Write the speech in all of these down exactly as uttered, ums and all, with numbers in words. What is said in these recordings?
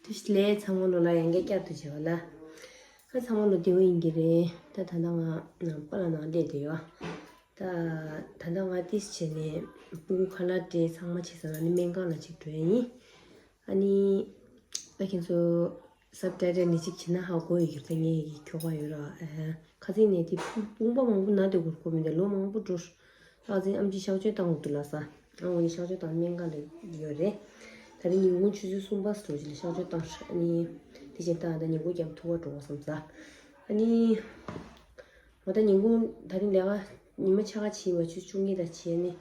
ལས་ཚང་མ་ལོ་ལ་ཡང་བསྐྱར་བསྐྱར་དུ་བྱེད་པ་ལ། ཨ་ཚང་མ་ལོ་བདེ་པོ་ཡིན་གྱི་རེད། ད་ད་ལྟ་ང་ནང་པཱ་ལགས་ནང་སླེབས་བསྡད་ཡོད། ད་ད་ལྟ་ང་ཏིས་བྱས་ནས་སྤུ་གུ་ཁ་ལག་སྤྲད་ཚང་མ་བྱས་ཙང་ཨ་ནི་སྨན་ཁང་ལ་ཅིག་འགྲོ་ཡ་ཡིན། ཨ་ནི་ད་ཁྱེད་ཚོ་སབ་ཊའི་ཊལ་ནས་ཅིག་བྱེད་ན་ཧ་གོ་ཡོད་ཀྱི་རེད། ངས་ཀྱི་ཁྱོ་ག་ཡོད་ར། ཨ་ཁ་སང་ནས་དེ་དཔུང་པ་མང་པོ་ན་དེ་གུར་གོ་མི་འདུག་ལོ་མང་པོ་འགྲོ། ཨ་ཙི་ཨམ་ཆི་གཤག་བཅོས་བཏང་དགོས་འདུག་ལབ་ས། ཨ་འོ་ནི་གཤག་བཅོས་བཏང་སྨན་ཁང་ལ་ཡོད་རེད། ད་རིང་ཉིན་གུང་ཆུ་ཚོད་གསུམ་པ་ཙམ་ཅིག་ལ་གཤག་བཅོས་བཏང་ཤག་ཨ་ནི་དེ་བཞིན་བཏང་ད་ཉིན་གུང་རྒྱབ་ཐུག་པ་འགྲོ་དགོས་བསམ་ས། ཨ་ནི་ང་ད་ཉིན་གུང་ད་རིང་ལས་ཀ་ཉི་མ་ཕྱེད་ཀ་ཕྱིན་པ་ཆུ་ཚོད་བཅུ་གཉིས་དང་བྱས་ནི་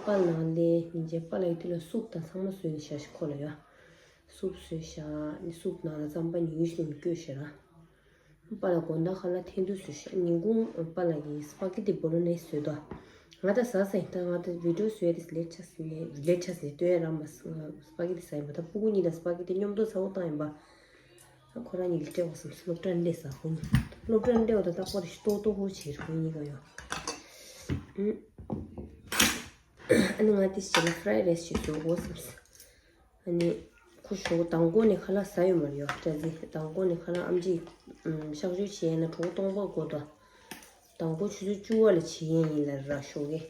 པཱ་ལགས་ནང་ལས་ཉིན་བྱེད་པཱ་ལགས་ཡི་དུས་ལ་སུབ་དང་ཚང་མ་བཟོས་ནས་བཞག་ཤག་ཁོ་ལ་ཡ། སུབ་བཟོས་ཤག་ཨ་ནི་སུབ་ནང་ལ་རྩམ་པ་ཉུང་ཉུང་ཞིག་བསྐྱོན་ཤག་ར། པཱ་ལགས་དགོང་དག་ཁ་ལག་འཐེན་དུས་སུ་ཤ་ཉིན་གུང་པཱ་ལགས་ཀྱིས་སི་པ་གེ་ཏི་བོ་ལོ་ནེ་སི་བཟོས་དོ། ང་ད་ཟ་ས་ཡིན། ད་ང་ད་བི་ཌི་ཡོ་བཟོས་ཏེ་ལེ་ཆ་ཟིན་ནས་ལེ་ཆ་ཟིན་ལྟོས་ཡ་ར་མ་སི་པ་གེ་ཏི་ཟ་ཡིན་པ། ད་སྤུ་གུ་གཉིས་ལ་སི་པ་གེ་ཏི་མཉམ་དུ་ཟ་འོ་བཏང་ཡིན་པ། ད་ཁོ་རང་གཉིས་ལ་སྤྲད་འོ་བསམ་སི་སློབ་གྲྭ་སླེབས་ས་ཁོ་གཉིས་སློབ་གྲྭ་སླེབས་འོ་ད་ད་ཁོ་རེ་ཤི་ཏོག་ཏོག་ཧོ་བྱེད་རེ་ཁོ་གཉིས་ཀ་ཡོ། ཨ་ནི་ང་ཏིས་བྱས་ན་ཕ་རའི་རའི་སི་ཞིག་བཟོ་དགོས་བསམ་སི། ཨ་ནི་ཁོ་ཞོགས་མདང་དགོང་ནས་ཁ་ལག་ཟ་ཡོད་མ་རེད་ཡོ། སྐྲ་རྩི་མདང་དགོང་ནས་ཁ་ལག་ཨམ་ཆི་གཤག་བཅོས་བྱས་ན་གྲོད་ཁོག་སྟོང་པ་དགོས་དོ། མདང་དགོང་ཆུ་ཚོད་བཅུ་པ་ལ་བྱེད་ཡས་ཡིན་ལབ་ར་ཞོགས་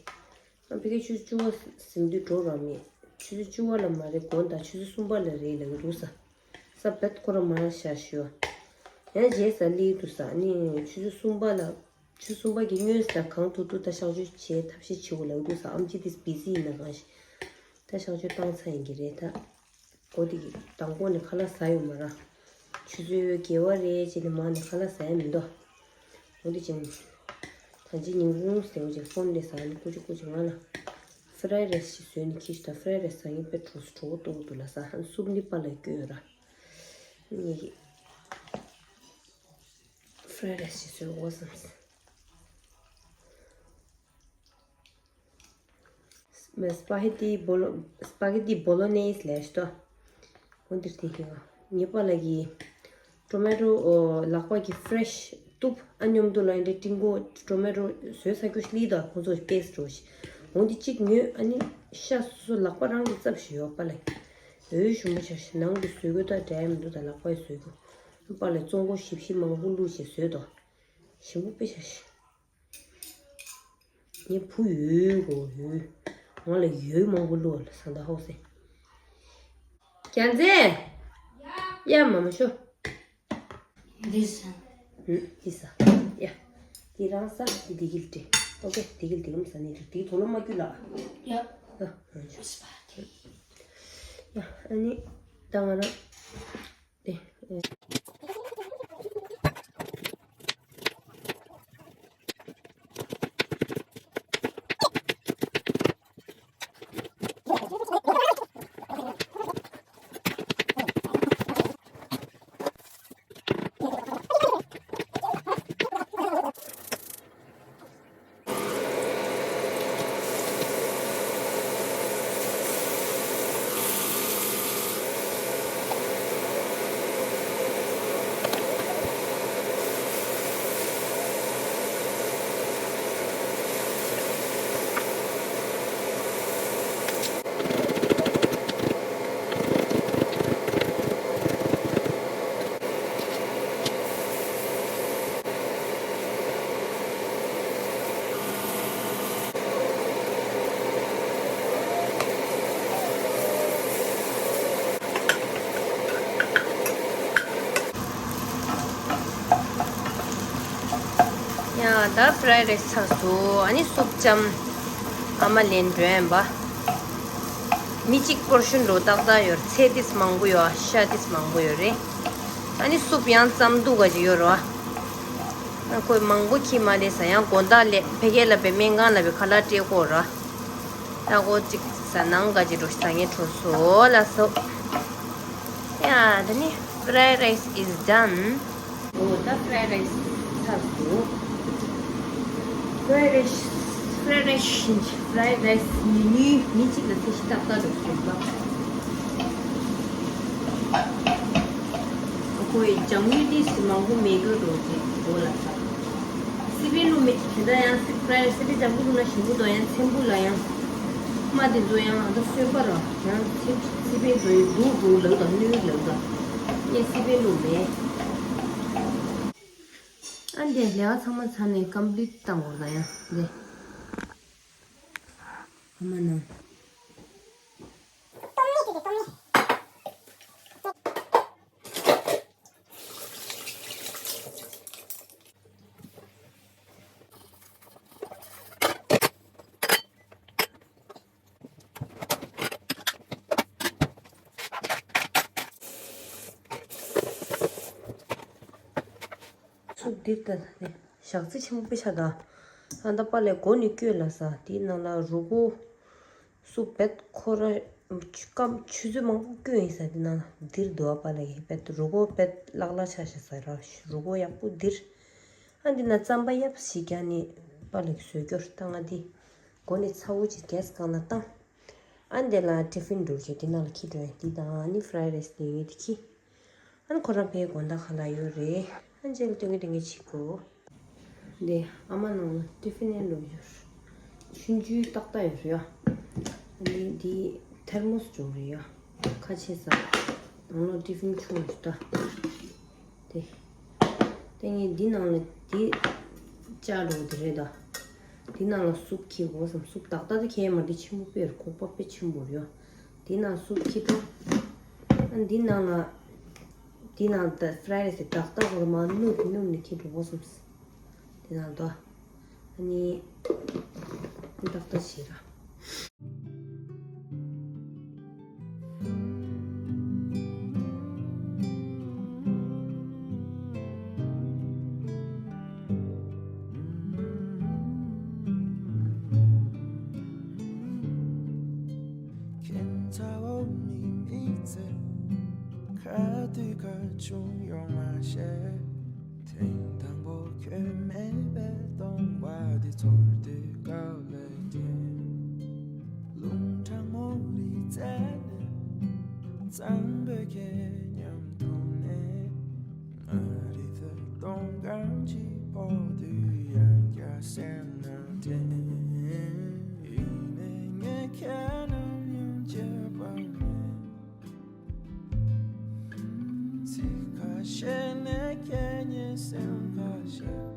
ཀས། ཨ་ཕ་གི་ཆུ་ཚོད་བཅུ་པ་ཟིན་དུས་འགྲོ་ར་མེད། ཆུ་ཚོད་བཅུ་པ་ལ་མ་རེད་དགོང་དག་ཆུ་ཚོད་གསུམ་པ་ལ་རེད་ལབ་ཀྱི་འདུག་ས། ས་བད་ཁོ་ར་མ་ར་ཤ་ཤོ། ཡང་རྗེས་ས་ལི་འདུག་ས་ནི་ཆུ་ཚོད་གསུམ་པ་ལ། ཆུ་གསུམ་པ་གི་སྔོན་ས་གང་ཐུབ་ཐུབ་ད་གཤག་བཅོས་བྱེད་ཐབས་ཤེས་བྱེད་དགོས་ལབ་འདུག་ས། ཨམ་ཆི་དེ་བི་ཟི་ཡིན་ན་གང་ཞིག་ད་གཤག་བཅོས་བཏང་ཚར་ཡིན་གྱི་རེད་ད། འོ་དེ་གི་མདང་དགོང་ནས་ཁ་ལག་ཟ་ཡོད་མ་ར། ཆུ་ཚོད་བརྒྱད་པ་རེད་བྱས་ནས་མ་ནས་ཁ་ལག་ཟ་ཡ་མི་འདུག་འོ་དེ་བྱས་ནས་ད་ཅི་ཉིན་གུང་ཟེར་བ་ཅིག་ཕོན་དེ་ཟ་ནས་ཀུ་ཅི་ཀུ་ཅི་ང་ལ་ཕ་རའི་རའི་སི་ཞིག་བཟོས་ནས་ཁྱེར་ཤོག་ད་ཕ་རའི་རའི་སི་ཟ་ངེས་པའི་གྲོགས་སུ་གྲོགས་པོ་ལྟ་བུ་འདུག་ལ་ས་ཧན་སུབ་ནི་པ་ལ་སྐྱོན་ཡོད་ར། ངེད་ཀྱི་ཕ་རའི་རའི་སི་ཞིག་བཟོས་འོ་བསམ་སི། སི་པ་གེ་ཏི་བོ་ལོ་སི་པ་གེ་ཏི་བོ་ལོ་ནེ་སི་ལབ་ཤག་ཏོ། འོ་འདིར་དེ་ཡོད། ངའི་པཱ་ལགས་ཀྱིས་ཊོ་མེ་ཊོ་ལག་པ་གི་ཕ་རེ་ཤི་གཏུབ་ཨ་མཉམ་དུ་ལ་ཡིན་ཏེ་ཀྲིན་ཀོ་ཊོ་མེ་ཊོ་བཟོས་ས་ཁྱོད་ཤི་ལི་དང་ཁོང་ཚོ་པེ་སི་འགྲོ་ཤི། འོ་འདི་གཅིག་ཉོས་ཨ་ནི་ཤ་སོ་སོ་ལག་པ་རང་གི་རྩབ་ཤི་ཡོད་པཱ་ལགས། འོས་ཞུམ་པོ་ཆ་ཤི་ནང་གི་བཟོས་གོ་ད་འདྲ་མི་འདུག་ད་ལག་པ་ཡི་བཟོས་གོ། པཱ་ལགས་བཙོང་གོ་ཞིབ་ཞིབ་མང་པོ་བླུགས་ཤི་བཟོས་དོ། ཞིམ་པོ་དཔེ་ཆ་ཤི། ངའི་བུ་ཡོད་གོ་ཡོད། ང་ལ་ཡོད་མང་པོ་བླུགས་ལ་ས་མདའ་ཧོག་སེ། རྒྱལ་མཚན། ཡ་མ་མ་ཤོ། འདི་ས། འདི་ས། ཡ། འདི་རང་ས་འདི་དེ་གིལ་ཏེ། ཨོ་ཁེ་དེ་གིལ་ཏེ་གམ་ས་ནི་དེ་དེ་དོ་ལོ་མ་ཀུ་ལ། ཡ། ཡ་ཨ་ནི་ད་ང་རང་། དེ། ཡ་ད་ཕ་རའི་རའི་སི་ཚར་སོང་། ཨ་ནི་སུབ་ཅམ་ཨ་མ་ལེན་འགྲོ་ཡིན་པ། མི་གཅིག་པོར་ཤོན་འགྲོ་ཏག་ཏག་ཡོད་རེད། ཚལ་ཏིས་མང་པོ་ཡོད། ཤ་ཏིས་མང་པོ་ཡོད་རེད། ཨ་ནི་སུབ་ཡང་ཙམ་འདུག་ག་ཅིག་ཡོད་རེད་བ། ཨ་ཁོས་མང་པོ་ཁྱི་མ་ལས་ས་ཡང་དགོང་དག་ལས་ཕ་གི་ལ་བའི་སྨན་ཁང་ལ་བའི་ཁ་ལག་སྤྲད་གོ་ར། ད་གོ་གཅིག་ཟ་ནང་ག་ཅིག་འགྲོ་ཤི་ད་ངས་གྲོ་སོ་ལ་སོ། ཡ་ད་ནི་fried rice is done. འོ་ད་fried rice ཚར་སོང་། fried rice fried rice ཕ་རའི་རའི་སི་ནི་ནི་མི་གཅིག་ལ་ཚད་གཞི་ཏག་ཏག་འགྲོ་གི་ཡོད་པ། ཁོའི་ལྗང་མྱུལ་ཏིས་མང་པོ་མེད་དགོས་འགྲོ་གི་འགྲོ་ལ་ས། སི་པན་བླུགས་མེད་ཀྱི་དེ་འདྲ་ཡང་སི་པན་སི་པན་ལྗང་ཁུ་བླུགས་ན་ཞིམ་པོ་འདུག་ཡང་ཚེམ་བུ་ལ་ཡང་། རྨ་དེ་ཚོ་ཡང་ཨ་ད་སོན་པ་ར་ཡང་ཚེམ་སི་པན་བཟོ་ཡི་འདུག་འདུག་ལབ་དང་གནོད་ལབ་དང་། སི་པན་བླུགས་མེད། ཨ་འདི་ལས་ཀ་ཚང་མ་ཚར་ནས་ཀམ་པི་ལིཊ་བཏང་དགོས་ད་ཡང་འདི། ཨ་མ་ནང་། སུབ་འདི་ལྟ་སྟེ་ཞག་ཚི་ཆེན་པོ་དཔེ་ཆ་དང་། ཨ་ད་པ་ལས་སྒོ་ནས་བསྐྱོད་ལ་ས་དེའི་ནང་ལ་རུ་སྒོ། སུབ་བེད་ཁོ་ར་སྐམ་ཆུ་ཚོད་མང་པོ་བསྐྱོད་ཡིན་ས་དེ་ནང་ལ་འདིར་འདུག་པ་ལས་བེད་རུ་སྒོ་བེད་ལག་ལ་ཆ་ཤ་ས་ར་རུ་སྒོ་ཡག་པོ་འདིར། ཨ་འདི་ན་རྩམ་པ་ཡབ་ཞིག་ཀྱང་ནི་པ་ལས་བཟོས་སྐྱོར་བཏང་ང་འདི། སྒོ་ནས་ཚ་བོ་ཅིག་གེས་གང་ལ་བཏང་། ཨ་འདི་ལ་ཏི་ཕིན་འགྲུལ་ཆས་འདི་ནང་ལ་ཁྱི་འགྲོ་ཡ་འདི་དང་ཨ་ནི་ཕ་རའི་རེས་འདི་ཡོད་འདི་ཁྱི། ཨ་ནི་ཁོ་རང་ཕའི་དགོང་དག་ཁ་ལ་ཡོད་རེད། ཨ་ནི་རྗེས་ལ་སྟོན་གི་སྟོན་གི་བྱེད་དགོས། འདི་ཨ་མ་ནང་ལ་ཏི་ཕིན་ཨེ་འགྲོ་ཡོད། ཆུང་ཆུང་ཏག་ཏག་ཡོད་རེད་ཡ། ཨ་ནི་འདི་ཐེར་མོ་སི་འགྲོ་རེད་ཡ། ཁ་ཆེ་ས། ནང་ལོགས་ཏི་ཕིན་ཆུང་བ་ཞིག་ད། དེ། དེ་ངས་འདི་ནང་ལ་འདི་བཅའ་འགྲོ་གི་རེད་ད། འདི་ནང་ལ་སུབ་འཁྱེར་དགོས་བསམ། སུབ་ཏག་ཏག་དེ་འཁྱེར་མ་འདི་ཆེན་པོ་དཔེ་རེད། ཁོག་པ་དཔེ་ཆེན་པོ་རེད་ཡ། འདི་ནང་སུབ་འཁྱེར་འགྲོ། ཨ་འདི་ནང་ལ། འདི་ནང་ད་ཕ་རའི་རེས་ཏག་ཏག་ཁོ་ལ་མ་སྣུར་སྣུར་ནས་འཁྱེར་འགྲོ་དགོས་བསམ། དེ་ནང་དུ། ཨ་ནི། ཏག་ཏག་བྱེད་ར། ཁྱེད་ཚ་བོ་མི་མི་ཚེ་ཁ་དུས་ཁ་ཆུང་ཡོང་མ་ཤེས། ཐེངས་དང་པོ་ཁྱོད་མེད་པའི་སྟོང་པ་འདི་ཚོར་དུས་དཀའ་ལས་ཆེ། རླུང་གྲང་མོ་རི་རྩེ་ནས་གཙང་པོའི་ཁྱེད་མཉམ་མཐོང་ནས། ང་རི་ཚོའི་སྟོང་གང་གཅིག་པོ་དུས་ཡང་བསྐྱར་སེམས་ནང་དྲན། ཡིན་ནའི་ངས་ཁྱེད་ནམ་ཡང་བརྗེད་པ་མེད། ཚིག་ཁ་ཤས་ནས་ཁྱེད་ཉིད་སེམས་ཁ་ཤས།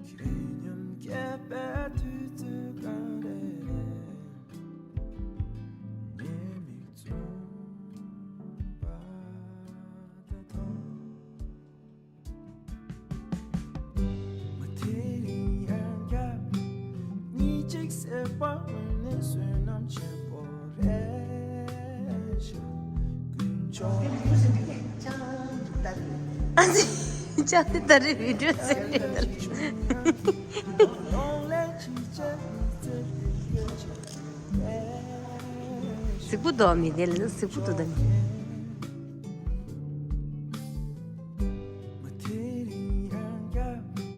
ཁྱེད་མཉམ་སྐྱེས་པའི་དུས་ཚོད་གང་རེ་རེ། ངའི་མིག་བཙུམ་པ་དང་མཐོང་། མ་དེ་རིང་ཡང་བསྐྱར་གཉིད་ཅིག་སད་པ་འོན་ནས་བསོད་ནམས་ཆེན་པོ་རེད་ཤག་དཀོན་མཆོག་ཨ་ཙི། ཅག་དེ་ད་རེས་བི་ཌིའོ་ཟེར་ནས་ད། གཟིགས་པོ་འདུག་མི་དེ་ལ་གཟིགས་པོ་འདུག་ད་ནི།